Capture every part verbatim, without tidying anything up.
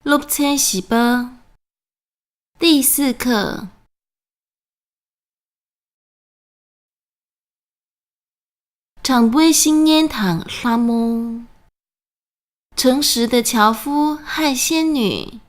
སློབ་ཚན་བཞི་པ། 第四课། དྲང་པོའི་བཤེས་གཉེན་དང་ལྷ་མོ། 诚实的樵夫和仙女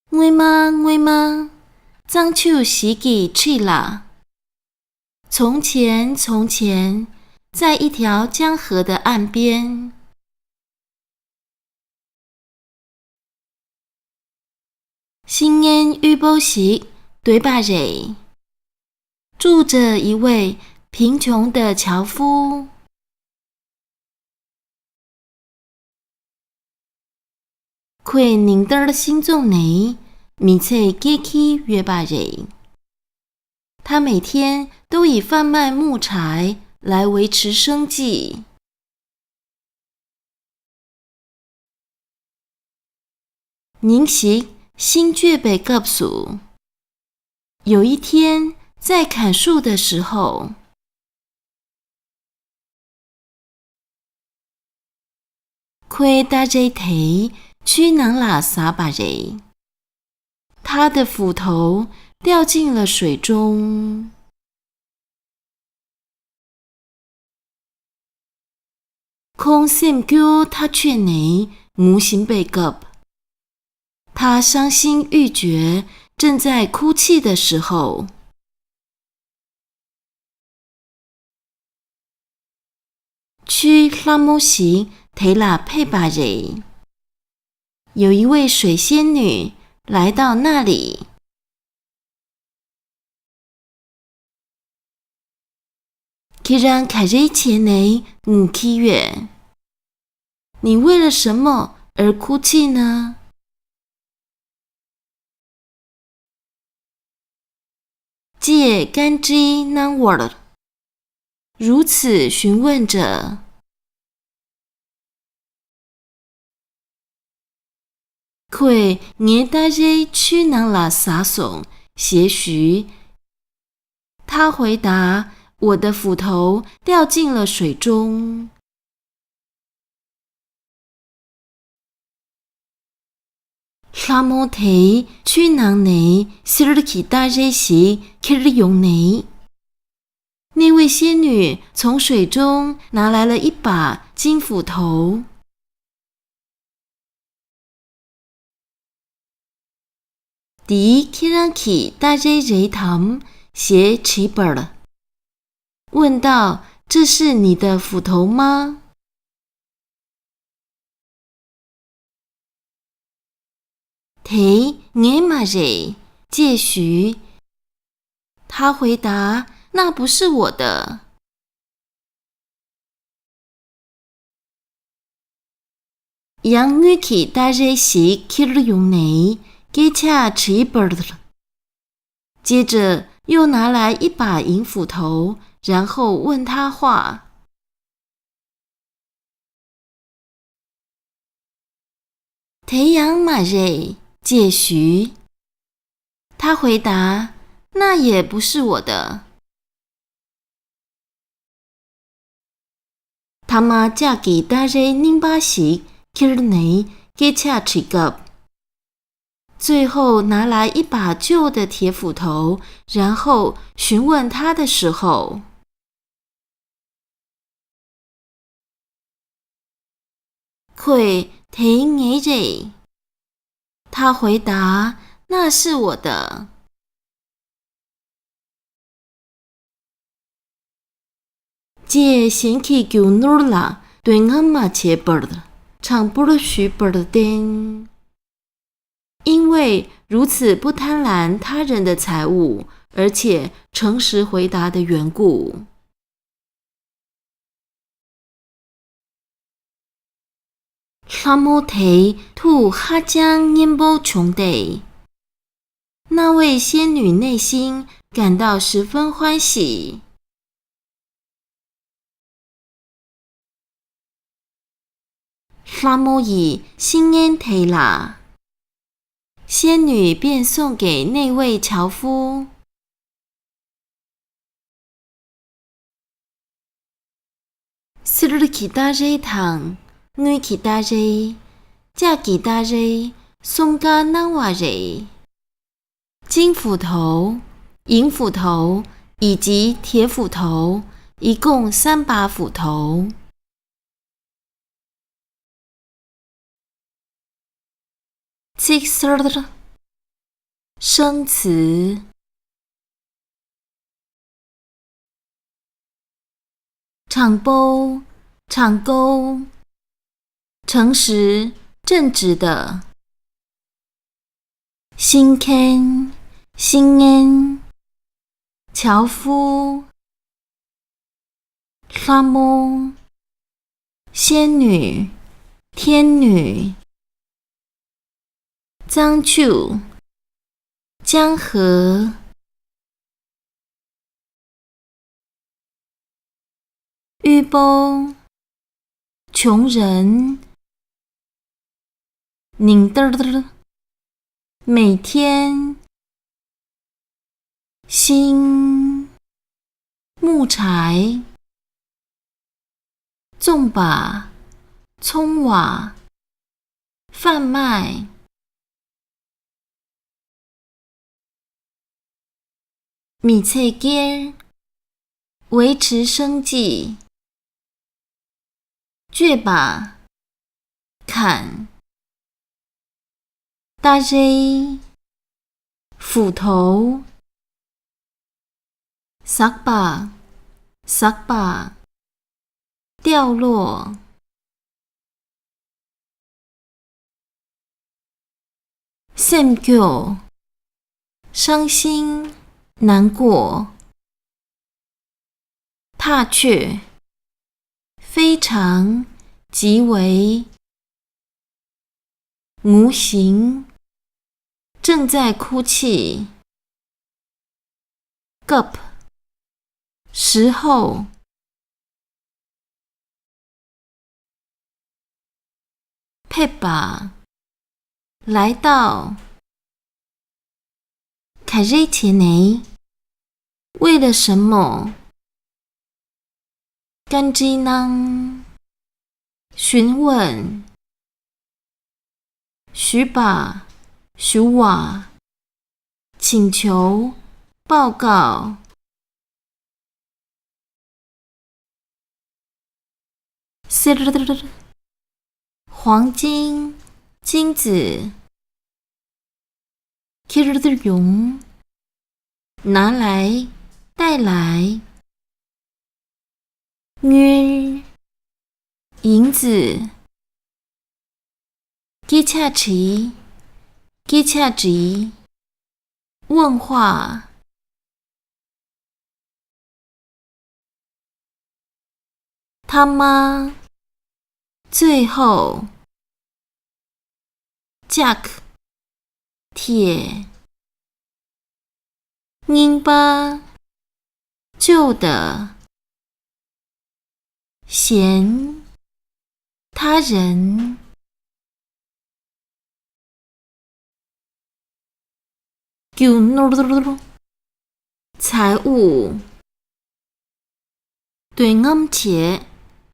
། སྔོན་མ། སྔོན་མ། གཙང་ཆུ་ཞིག་གི་འཁྲིས་ལ། 从前，从前，在一条江河的岸边། བཤེས་གཉེན་དབུལ་པོ་ཞིག་སྡོད་པ་རེད། 住着一位贫穷的樵夫། ཁོས་ཉིན་ལྟར་ཤིང་བཙོངས་ནས་མི་ཚེ་སྐྱེལ་གྱི་ཡོད་པ་རེད། 他每天都以贩卖木柴来维持生计。 ཉིན་ཞིག་ཤིང་གཅོད་པའི་སྐབས་སུ། 有一天，在砍树的时候། ཁོའི་རྟ་དྲེལ་དེ་ཆུའི་ནང་ལ་ཟགས་པ་རེད། 他的斧头掉进了水中། ཁོང་སེམས་སྐྱོ་ཐག་ཆོད་ནས་ངུ་བཞིན་པའི་སྐབས། 他伤心欲绝，正在哭泣的时候། ཆུའི་ལྷ་མོ་ཞིག་དེ་ལ་ཕེབས་པ་རེད། 有一位水仙女来到那里。 ཁྱེད་རང་ག་རེ་བྱས་ནས་ངུ་གི་ཡོད། 你为了什么而哭泣呢？ ཅེས་བཀའ་འདྲི་གནང་བར། 如此询问着། ཁོས་ངའི་རྟ་དྲེལ་ཆུའི་ནང་ལ་ཟགས་སོང་ཞེས་ཞུས། 他回答：“我的斧头掉进了水中。” ལྷ་མོ་དེས་ཆུའི་ནང་ནས་གསེར་གྱི་རྟ་དྲེལ་ཞིག་ཁྱེར་ཡོང་ནས། 那位仙女从水中拿来了一把金斧头。 འདི་ཁྱེད་རང་གི་རྟ་དྲེལ་རེད་དམ་ཞེས་དྲིས་པར། 问道：“这是你的斧头吗？” དེ་ངའི་མ་རེད་ཅེས་ཞུས། 他回答：“那不是我的。” ཡང་དངུལ་གྱི་རྟ་དྲེལ་ཞིག་ཁྱེར་ཡོང་ནས་སྐད་ཆ་དྲིས་པར། 接着又拿来一把银斧头，然后问他话。 དེ་ཡང་མ་རེད་ཅེས་ཞུས། 他回答：“那也不是我的。” མཐའ་མ་ལྕགས་ཀྱི་རྟ་དྲེལ་རྙིང་པ་ཞིག་ཁྱེར་ནས་སྐད་ཆ་དྲིས་སྐབས། 最后拿来一把旧的铁斧头，然后询问他的时候， ཁོས་དེ་ངའི་རེད། 他回答：“那是我的。” ཅེས་གཞན་གྱི་རྒྱུ་ནོར་ལ་འདོད་རྔམ་མ་བྱས་པར་དྲང་པོར་ཞུས་པར་བརྟེན། 因为如此不贪婪他人的财物，而且诚实回答的缘故。 ལྷ་མོ་དེ་ཐུགས་ཧ་ཅང་མཉེན་པོ་བྱུང་སྟེ། 那位仙女内心感到十分欢喜。 ལྷ་མོ་ཡིས་བཤེས་གཉེན་དེ་ལ། ཤེས་ནུས་པས་སོང་གི་གནས་དབྱེ་ཆའོ་ཧྥུ། གསེར་གྱི་སྟ་རེ་དང་དངུལ་གྱི་སྟ་རེ། ལྕགས་ཀྱི་སྟ་རེ་གསུམ་ཀ་གནང་བ་རེད། 金斧头、银斧头以及铁斧头，一共三把斧头。 ཚིག་གསར། 生词。 དྲང་པོ། དྲང་པོ། 诚实、正直的。 ཤིང་མཁན། ཤིང་མཁན། 樵夫། ལྷ་མོ། 仙女、天女། 漳州、漳河。 དབུལ་པོ། 穷人。 ཉིན་ལྟར། 每天。 ཤིང་། 木材。 བཙོང་པ། ཚོང་བ། 贩卖། མི་ཚེ་སྐྱེལ། 维持生计。 གཅོད་པ། 砍。 སྟ་རེ། 斧头。 ཟགས་པ། ཟགས་པ། 掉落。 སེམས་སྐྱོ། 伤心、难过。 ཐག་ཆོད། 非常、极为。 ངུ་ཞིང་། 正在哭泣。 སྐབས། 时候。 ཕེབས་པ། 来到。 ག་རེ་བྱས་ནས། 为了什么། བཀའ་འདྲི་གནང་། 询问。 ཞུས་པ། ཞུ་བ། 请求、报告。 གསེར། 黄金、金子。 འཁྱེར་ཡོང་། 拿来、带来。 དངུལ། 银子。 སྐད་ཆ་དྲིས། སྐད་ཆ་དྲིས། 问话。 མཐའ་མ། 最后。 ལྕགས། 铁。 རྙིང་པ། 旧的。 嫌。 他人。 རྒྱུ་ནོར། 财物。 འདོད་རྔམ་བྱེད།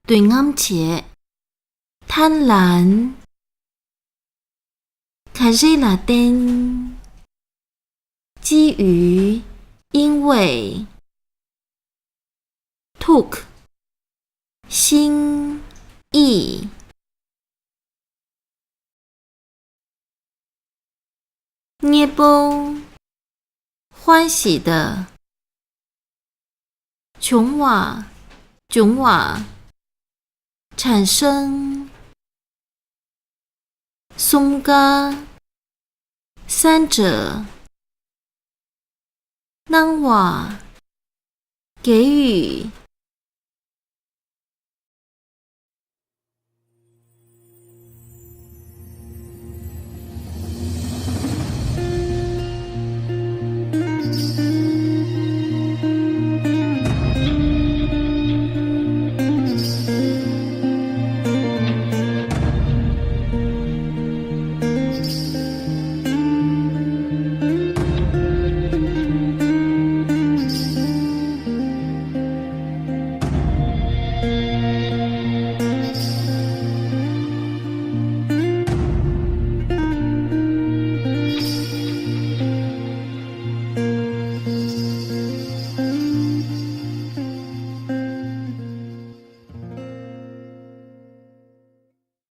འདོད་རྔམ་བྱེད། 贪婪。 ག་རེ་ལ་བརྟེན། 基于། 因为། ཐུགས། 心。 意། མཉེས་པོ། 欢喜的。 བྱུང་བ། བྱུང་བ། 产生。 གསུམ་ཀ། 三者། གནང་བ། 给予།